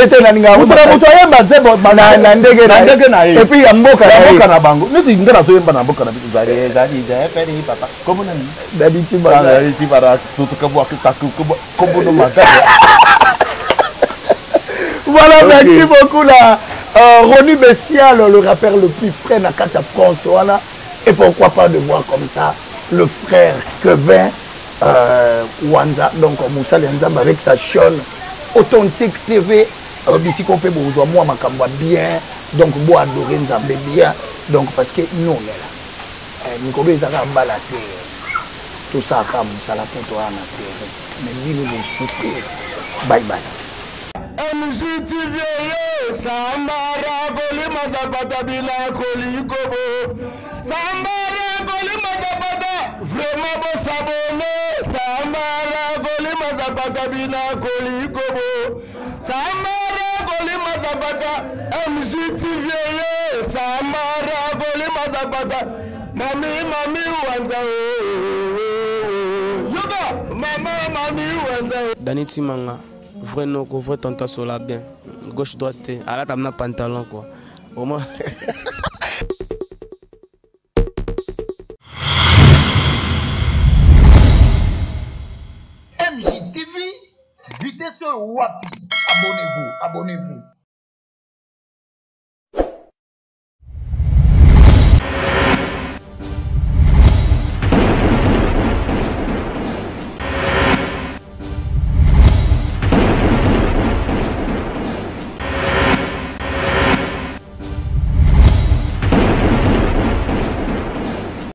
ete nalinga moto na moto ayemba nzembo na ndenge na ndenge na ye et puis ya mboka na mboka na bango. Neti nga nazoyemba na mboka na biso, zali ezali zeferi papa, kombo nani? Dadi Tibala. Dadi Tibala, kombo no makasi. Voilà, okay. Merci beaucoup là. Ronny Bessial, le rappeur le plus frais na kati ya France, voilà. Et pourquoi pas de voir comme ça le frère Kevin Wanza, donc Moussa Nzambe avec sa chaîne Authentique TV, bisiko mpe bozwa mwa makambo ya bien, donc bo adorer Nzambe bien, donc parce que nous on est là. Mikolo ezalaka mbala te, tosalaka mosala mpo toya na terrain, mais bino bosouffrir. Bye bye. MGTV Sambara kolima zapata bila kolikobo Sambara kolima zapata vraiment bosabone Sambara kolima zapata bila kolikobo Sambara kolima zapata MGTV Sambara kolima zapata Mami mami wanza Yoga mama mami wanza. Dani Timanga, vrai noko, vrai tanta sola bien. Gauche droite te, alata na pantalon quoi. Au moins. MJTV, vitesse wapi. Abonnez-vous, abonnez-vous.